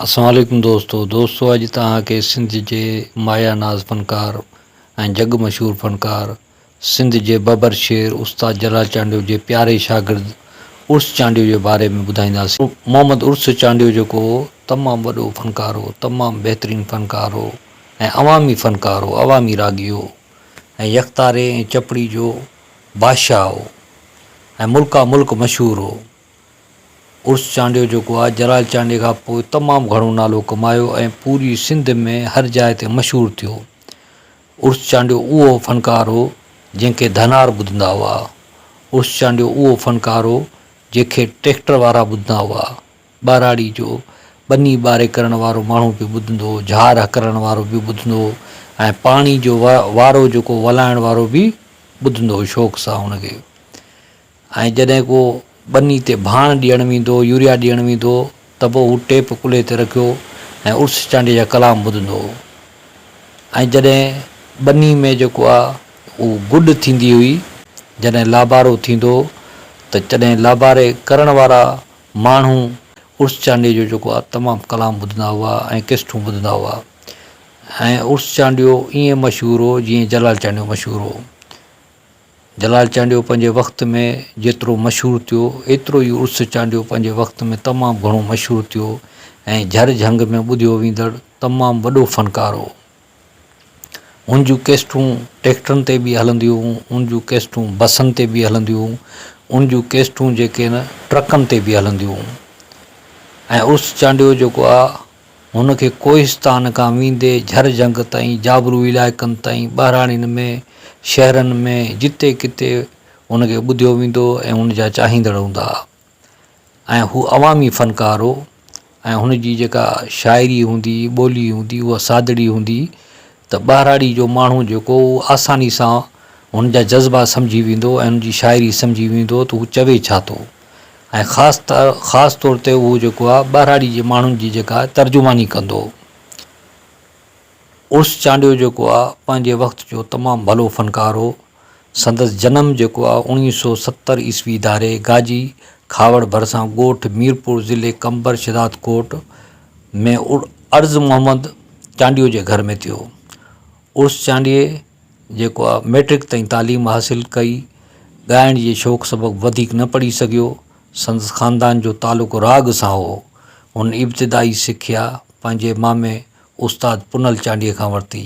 اسلام عليڪم دوستو دوستو اڄ توهان کي سنڌ جي مايا ناز فنڪار ۽ جڳ مشهور فنڪار سنڌ جي ببر شير استاد جلال چانڊيو جي پياري شاگرد عرس چانڊيو جي باري ۾ ٻڌائينداسين محمد عرس چانڊيو جيڪو هو تمام وڏو فنڪار هو تمام بهترين فنڪار هو ۽ عوامي فنڪار هو عوامي راڳي هو ۽ يڪتاري ۽ چپڙي جو بادشاهه هو ۽ ملڪا ملڪ مشهور هو. عرس چانڊيو جيڪو آ جلال چانڊيي کان پوء تمام گهڻو نالو ڪمايو ۽ پوري سنڌ ۾ هر جاء تي مشهور ٿيو. عرس چانڊيو اهو فنڪار هو جنهن کي ڌنار ٻڌندا هئا. عرس چانڊيو اهو فنڪار هو جنهن کي ٽريڪٽر وارا ٻڌندا هئا. ٻهراڙي جو ٻني ٻاري ڪرڻ وارو ماڻهو به ٻڌندو هو، جهار هڪرڻ وارو به ٻڌندو هو ۽ پاڻي جو وارو جيڪو ولائڻ وارو به ٻڌندو هو شوق سان ان کي. ۽ جڏهن ڪو ٻني تي ڀاڻ ڏيڻ ويندو، يوريا ڏيڻ ويندو ته به هو ٽيپ ڪلهي تي رکيو ۽ عرس چانڊيي جا ڪلام ٻڌندو هو ۽ جڏهن ٻني ۾ جيڪو آ اهو گڏ ٿيندي هئي، جڏهن لابارو ٿيندو هو ته تڏهن لاباري ڪرڻ وارا ماڻهو عرس چانڊيي جو جيڪو آ تمام ڪلام ٻڌندا هئا ۽ ڪيسٽون ٻڌندا هئا ۽ عرس چانڊيو ائين مشهور هو جيئن جلال چانڊيو مشهور هو. جلال چانڊيو پنهنجي وقت ۾ جيترو مشهور ٿيو، ايترو ئي عرس چانڊيو پنهنجي وقت ۾ تمام گهڻو مشهور ٿيو ۽ جهر جهنگ ۾ ٻڌيو ويندڙ تمام وڏو فنڪار هو. هن جون ڪيسٽون ٽريڪٽرن تي به هلنديون هيون، هن جون ڪيسٽون بسن تي به هلنديون هيون، هن جون ڪيسٽون جيڪي آهن ٽرڪن تي به هلنديون هيون ۽ عرس چانڊيو جيڪو آهي هن کي ڪوهستان کان ويندي جھر جھنگ تائين، جابلو علائقن تائين، ٻهراڙين ۾، شهرن ۾، جتي ڪٿي هن کي ٻڌيو ويندو هو ۽ هن جا چاهيندڙ هوندا ها ۽ هو عوامي فنڪار هو ۽ هن جي جيڪا شاعري هوندي هئي، ٻولي هوندي هئي اها سادڙي هوندي هئي ته ٻهراڙي جو ماڻهو جيڪو اهو آساني سان هن جا جذبا سمجهي ويندو ۽ هن جي شاعري سمجهي ويندو ته هو چوي ڇا ٿو. ۽ خاص خاص طور تي اهو جيڪو آهي ٻهراڙي جي ماڻهن جي جيڪا آهي ترجماني ڪندو هو. عرس چانڊيو جيڪو آهي پنهنجي وقت جو تمام ڀلو فنڪار هو. سندس جنم جيڪو آهي 1970 عيسوي ڌاري گاجي کهاوڙ ڀرسان ڳوٺ ميرپور ضلعي قمبر شھدادڪوٽ ۾ عرض محمد چانڊيو جي گهر ۾ ٿيو. عرس چانڊيي جيڪو آ مئٽرڪ تائين تعليم حاصل ڪئي، ڳائڻ جي شوق سبب وڌيڪ نه پڙهي سگهيو. سندس خاندان جو تعلق راڳ سان هو. هن ابتدائي سکيا پنهنجي مامي استاد پنهل چانڊيي کان ورتي.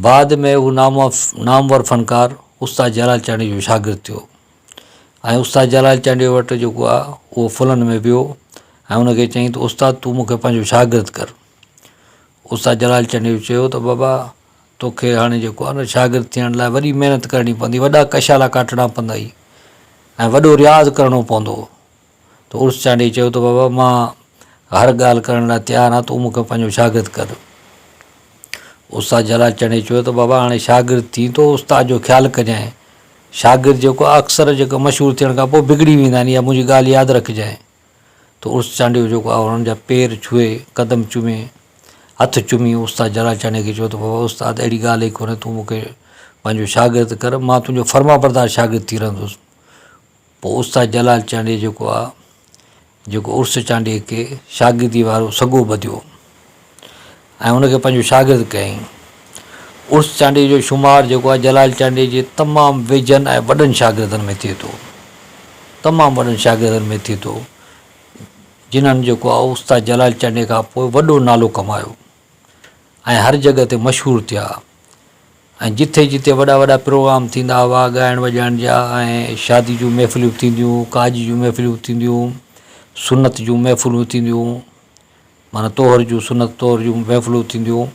بعد ۾ هو نامور فنڪار استاد جلال چانڊيي جو شاگرد ٿيو ۽ استاد جلال چانڊيي وٽ جيڪو آ اهو ڦلن ۾ ويو ۽ ان کي چيائين ته استاد تون مون کي پنهنجو شاگرد ڪر. استاد جلال چانڊيو چيو ته بابا توکي هاڻي جيڪو آهي نه شاگرد ٿيڻ لاء وڏي محنت ڪرڻي پوندي، وڏا ڪشالا ڪاٽڻا پوندئي ۽ وڏو رياض ڪرڻو پوندو. ته عرس چانڊيي چيو ته بابا مان هر ڳالهه ڪرڻ لاء تيار آهيان تون مون کي پنهنجو شاگرد ڪر. استاد جلال چانڊيي چيو ته بابا هاڻي شاگرد ٿين ٿو استاد جو خيال ڪجانء. شاگرد جيڪو آهي اڪثر جيڪو مشهور ٿيڻ کان پوء بگڙي ويندا آهن اها منهنجي ڳالهه ياد رکجانء. ته عرس چانڊيو جيڪو آهي انهن جا پير ڇهي، قدم چمي، هٿ چمي استاد جلال چانڊيي کي چيو ته بابا استاد اهڙي ڳالهه ئي ڪونهي تون مون کي پنهنجو شاگرد ڪر مان تنهنجو فرمانبردار شاگرد ٿي رهندس. پوء استاد جلال چانڊيي جيڪو آهي جيڪو عرس چانڊيي کي شاگردي وارو سڳو ٻڌيو ۽ ان کي پنهنجو شاگرد ڪيائين. عرس چانڊيي جو شمار جيڪو آهي جلال چانڊيي جي تمام ويجهن ۽ وڏن شاگردن ۾ ٿئي ٿو. تمام وڏن شاگردن ۾ ٿئي ٿو جنھن جيڪو آهي استاد جلال چانڊيي کان پوء وڏو نالو ڪمايو ۽ هر جڳهه تي مشھور ٿيا ۽ جٿي جٿي وڏا وڏا پروگرام ٿيندا هئا ڳائڻ وڄائڻ جا ۽ شادي جون محفلون ٿينديون ڪاڄ جون محفلون ٿينديون سنت جون محفلون ٿينديون معنيٰ طهر جون سنت طهر جون محفلون ٿينديون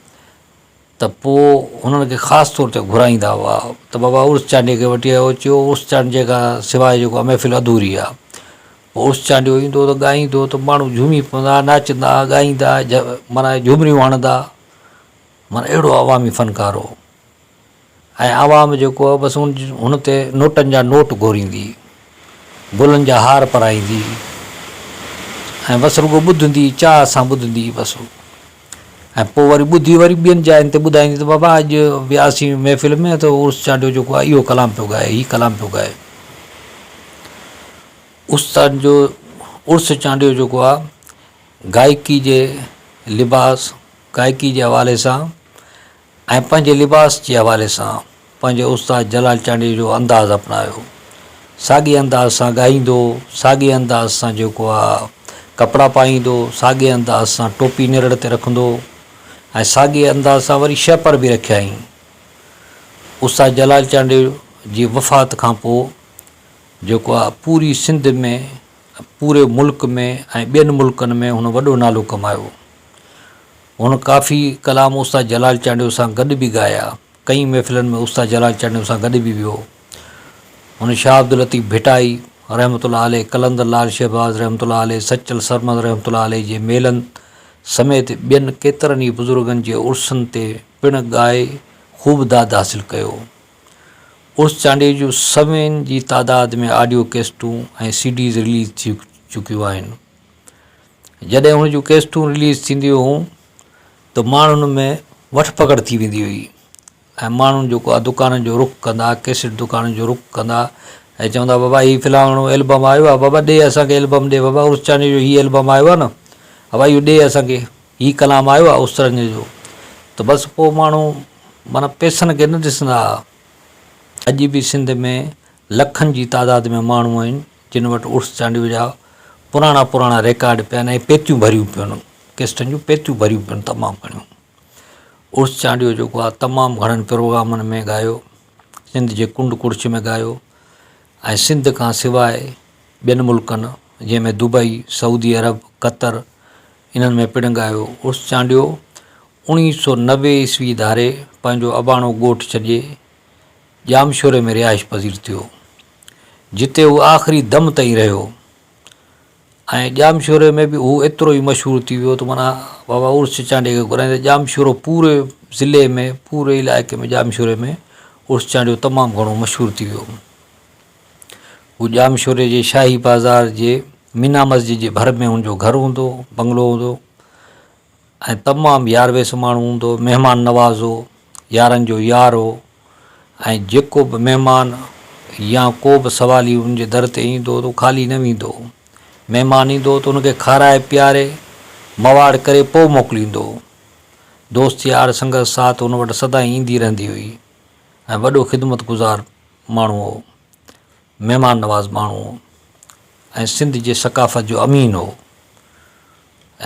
ته پوء هنن کي خاص طور تي گهرائيندا هئا ته بابا عرس چانڊيي کي وٺي آيو اچو عرس چانڊيي کان سواء جيڪو آهي محفل اڌوري آهي. پوء عرس چانڊيو ايندو ته ڳائيندو ته ماڻهو جهومي پوندا ناچندا ڳائيندا معنيٰ جهومريون هڻندا معنيٰ اهڙو عوامي فنڪار هو. ۽ عوام جيڪو آهي بس هن تي نوٽن جا نوٽ گهوريندي، گلن جا هار پرائيندي ۽ بس رڳو ٻڌندي، چاهه سان ٻڌندي بس ۽ پوء وري ٻڌي وري ٻين جاين تي ٻڌائيندي ته بابا اڄ وياسين محفل ۾ ته عرس چانڊيو جيڪو آهي اهو ڪلام پيو ڳائي، هي ڪلام پيو ڳائي. عرس چانڊيو جيڪو آهي. گائڪي جي لباس، گائڪي جي حوالي سان ۽ پنهنجي لباس جي حوالي سان پنهنجي استاد جلال چانڊيي جو انداز اپنايو. ساڳي انداز سان ڳائيندو، ساڳي انداز سان جيڪو آ ڪپڙا پائيندو، ساڳي انداز سان ٽوپي نرڙ تي رکندو ۽ ساڳي انداز سان وري شهپر به رکيائين. استاد جلال چانڊيو جي وفات کان پوء جيڪو آ پوري سنڌ ۾ پوري ملڪ ۾ ۽ ٻين ملڪن ۾ هن وڏو نالو ڪمايو. هن ڪافي ڪلام استاد جلال چانڊيو سان گڏ به ڳايا. ڪئين محفلن ۾ استاد جلال چانڊيو سان گڏ به ويو. هن شاهه عبداللطيف ڀٽائي رحمة الله عليه، قلندر لعل شهباز رحمة الله عليه، سچل سرمد رحمة الله عليه جي ميلن سميت ٻين ڪيترن ئي بزرگن جي عرسن تي پڻ ڳائي خوب داد حاصل ڪيو. عرس چانڊيي جون سوين جي تعداد ۾ آڊيو ڪيسٽون ۽ سي ڊيز رليز ٿي چڪيون آهن. جڏهن هن جون ڪيسٽون رليز ٿينديون هيون ته ماڻهن ۾ وٺ پڪڙ ٿي ويندي هئي ۽ ماڻهن جيڪو آهي دڪانن جو رخ ڪندا، ڪيسٽ دڪانن جو رخ ڪندا ۽ چوندا بابا هي فلاڻو البم آيو آهي بابا ڏي اسان کي البم ڏي بابا عرس چانڊيي جو هي البم آيو آهي نه بابا اهو ڏي اسان کي هي ڪلام آيو آهي استرن جو ته بس پوء ماڻهو معنيٰ پئسن کي نه ڏسندا ها. اڄ به سنڌ ۾ لکن جي تعداد ۾ ماڻهو آهن جن وٽ عرس چانڊيو جا پراڻا پراڻا ريڪارڊ پيا آهن ۽ پيتيون ڀريون پيون آهن ڪيسٽن جون پيتيون ڀريون پيون آهن تمام گهڻيون. عرس چانڊيو جيڪو آهي تمام گهڻن پروگرامن ۾ ڳايو سنڌ جي ڪنڊ ڪڙڇ ۾ ڳايو ۽ سنڌ کان سواء ٻين ملڪن جنهن ۾ دبئي، سعودي عرب، قطر انهن ۾ پڻ ڳايو. عرس چانڊيو 1990 عيسوي ڌاري پنهنجو اباڻو ڳوٺ ڇڏي ڄامشوري ۾ رهائش پذير ٿيو، جتي هو آخري دم تائين رهيو ۽ ڄامشوري ۾ به هو ايترو ئي مشهور ٿي ويو ته معنيٰ بابا عرس چانڊيي کي گهرائيندي ڄامشورو پوري ضلعي ۾ پوري علائقي ۾ ڄامشوري ۾ عرس چانڊيو تمام گهڻو مشهور ٿي ويو. هو ڄامشوري جي شاهي بازار جي مينا مسجد جي ڀر ۾ هن جو گهر هوندو هو، بنگلو هوندو هو ۽ تمام يارويس ماڻهو هوندو هو، مهمان نواز هو، يارن جو يار هو ۽ جيڪو به مهمان يا ڪو به سوالي هن جي در تي ايندو هو ته هو خالي نه ويندو هو. مهمان ايندو هو ته هن کي کارائي پياري مواڙ ڪري پوء موڪليندو هو. دوست يار سنگت ساٿ هن وٽ سدائين ايندي رهندي هئي ۽ وڏو خدمتگذار ماڻهو هو. مهمان نواز ماڻهو هو ۽ سنڌ جي ثقافت جو امين هو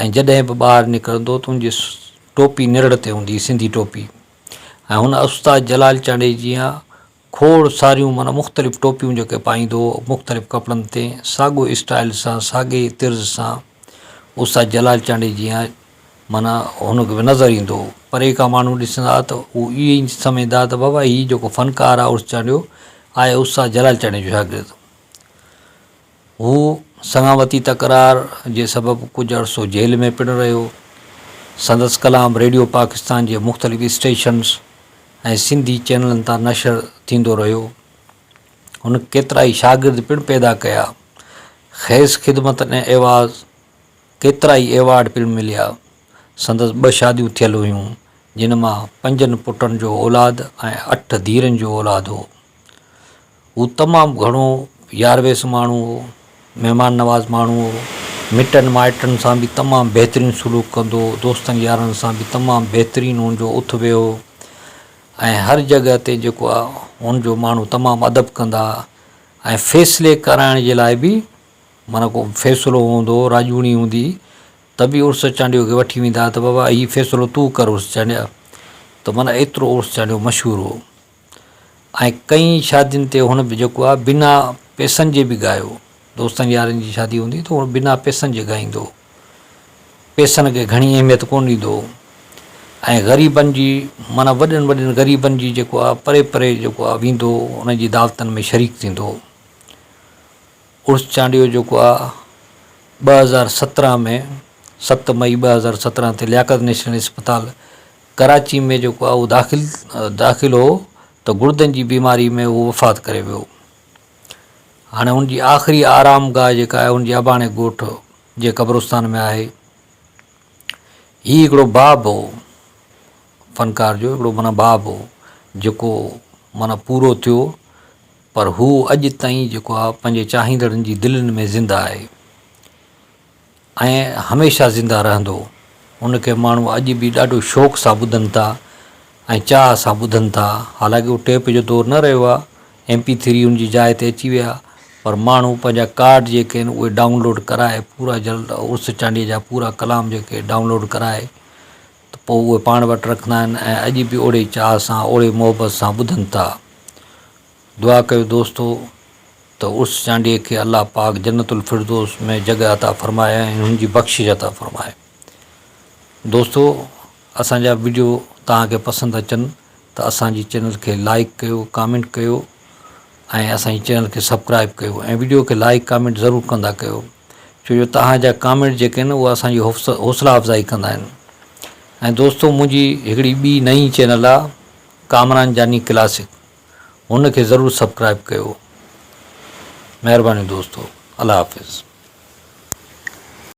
۽ جڏهن به ٻاهر نڪرندو ته ان جي ٽوپي نرڙ تي هوندي هئي سنڌي ٽوپي ۽ هن استاد جلال چانڊئي جيان کوڙ ساريون معنيٰ مختلف ٽوپيون جيڪي پائيندو هو مختلف ڪپڙن تي ساڳو اسٽائل سان ساڳي طرز سان استاد جلال چانڊئي جيان معنيٰ هن کي به نظر ايندو هو. پري کان ماڻهو ڏسندا ها ته هو اهو ئي سمجهندا ها ته بابا هي جيڪو فنڪار آهي عرس چانڊيو آهي استاد جلال چانڊيي جو شاگرد. هو سڱاوتي تڪرار جي سبب ڪجهه عرصو جيل ۾ پڻ رهيو. سندس ڪلام ريڊيو پاڪستان جي مختلف اسٽيشنز ۽ سنڌي چينلن تان نشر ٿيندو رهيو. هن ڪيترائي شاگرد پڻ پيدا ڪيا. کيس خدمتن عيوض ڪيترائي ايوارڊ پڻ مليا. سندس ٻه شاديون ٿيل هيون، جن مان پنجن پٽن جو اولاد ۽ اٺ ڌيئرن جو اولاد هو. هو تمام گهڻو يارويس ماڻهو هو، مهمان نواز ماڻهو هو، مٽن مائٽن سان به تمام بهترين سلوڪ ڪندو هو، دوستن يارن سان به تمام بهترين هن جو اٿ ويهه هو ۽ هر جڳهه تي جيڪو آهي هن جو ماڻهو تمام ادب ڪندا ها ۽ فيصلي ڪرائڻ جي لاء به معنيٰ ڪو فيصلو هوندو هو، راڄوڻي هوندي هئي ته به عرس چانڊيو کي وٺي ويندا هئا ته بابا هي فيصلو تون ڪر عرس چانڊيا ته معنيٰ ايترو عرس چانڊيو مشهور هو ۽ ڪئين شادين تي هن به جيڪو آهي بنا پئسن جي به ڳايو دوستن يارن جي شادي هوندي ته هو بنا پئسن جي ڳائيندو هو پئسن کي گهڻي اهميت ڪونه ڏيندو هو ۽ غريبن جي معنيٰ وڏن وڏن غريبن جي جيڪو آهي پري پري جيڪو آهي ويندو هو انهن جي دعوتن ۾ شريڪ ٿيندو هو. عرس چانڊيو جيڪو آ 2017 ۾ ست مئي 2017 تي لياقت نيشنل اسپتال ڪراچي ۾ جيڪو آ اهو داخل داخل هو ته گڙدن جي بيماري ۾ هو وفات ڪري ويو. هاڻي هن جي آخري آرام گاهه جيڪا آهي هن جي اباڻي ڳوٺ جي قبرستان ۾ آهي. هي هڪڙو باب هو فنڪار جو هڪڙو معنيٰ باب هو جيڪو معنيٰ پورو ٿيو. پر هو اڄ تائين جيڪو آهي پنهنجي چاهيندڙن جي دلين ۾ زنده آهي. ۽ هميشه زنده رهندو. ان کي ماڻهو اڄ به ڏاڍو شوق سان ٻڌن ٿا ۽ چاهه سان ٻڌن ٿا. حالانڪه اهو ٽيپ جو دور نه رهيو آهي، ايم پي ٿري ان جي جاء تي اچي ويا، پر ماڻهو پنهنجا ڪارڊ جيڪي آهن اهي ڊائونلوڊ ڪرائي پورا جلد عرس چانڊيي جا پورا ڪلام جيڪي ڊائونلوڊ ڪرائي ته پوء اهي پاڻ وٽ رکندا آهن ۽ اڄ به اوڙي چاهه سان اوڙي محبت سان ٻڌن ٿا. دعا ڪيو دوستو ته عرس چانڊيي کي الله پاڪ جنت الفردوس ۾ جڳهه عطا فرمائي ۽ هن جي بخشش عطا فرمائي. دوستو اسان جا وڊيو توهان کي پسند اچن ته اسان جي چينل کي لائيڪ ڪيو ڪامينٽ ڪيو ۽ اسان جي چينل کي سبڪرائب ڪيو ۽ وڊيو کي لائيڪ ڪامينٽ ضرور ڪندا ڪيو ڇو جو توهان جا ڪامينٽ جيڪي آهن اهي اسان جي حوصلا افزائي ڪندا آهن ۽ دوستو منهنجي هڪڙي ٻي نئين چينل آهي ڪامران جاني ڪلاسڪ هن کي ضرور سبڪرائب ڪيو مهرباني دوستو الله حافظ.